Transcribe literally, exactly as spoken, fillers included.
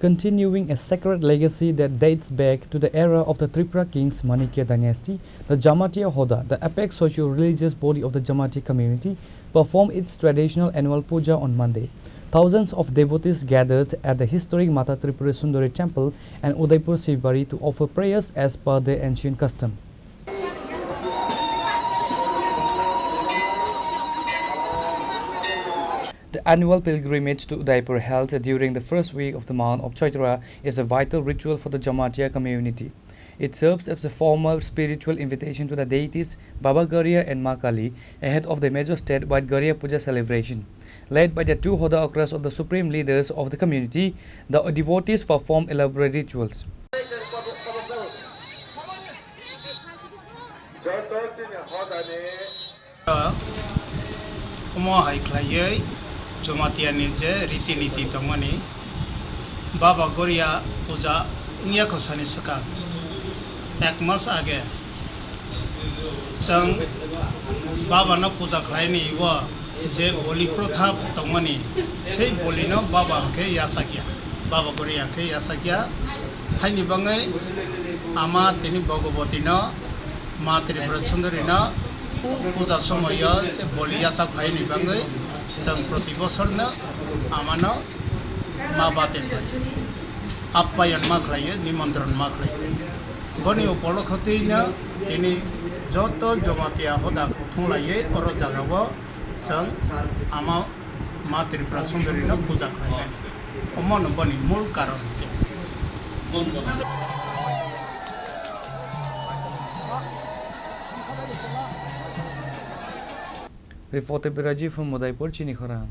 Continuing a sacred legacy that dates back to the era of the Tripura kings Manikya dynasty, the Jamatia Hoda, the apex socio-religious body of the Jamatia community, performed its traditional annual puja on Monday. Thousands of devotees gathered at the historic Mata Tripura Sundari temple and Udaipur Shivbari to offer prayers as per their ancient custom. The annual pilgrimage to Udaipur, held during the first week of the month of Chaitra, is a vital ritual for the Jamatia community. It serves as a formal spiritual invitation to the deities Baba Garia and Ma Kali ahead of the major statewide Garia Puja celebration. Led by the two Hoda Okras of the supreme leaders of the community, the devotees perform elaborate rituals. Joto chini hodani. Omo hai khlaiwi Jamatia ni je riti niti tongmani, Baba Goria puja wngya kho sani swkang, ek mas age chwng Baba no puja khlaini o je boli protha tongmani, sei boli no Baba hwnkhe yachakya, Baba Goria hwnkhe yachakya. Haini bangwi ama tini Bhagavati no, Ma Tripura Sundari no puja somoyo boli yachak phaini bangwi chwng proti bosor no ama no ma bate apayon ma khlaiyo, nimontron ma khlaiyo. Boni upolokho twi no tini joto Jamatia hoda kuthung laiwi oro jagao chwng ama Ma Tripura Sundari no puja khlaimani. Omono boni mul karon hwnkhe. Reporter Biraji from Udaipur, chini khorang.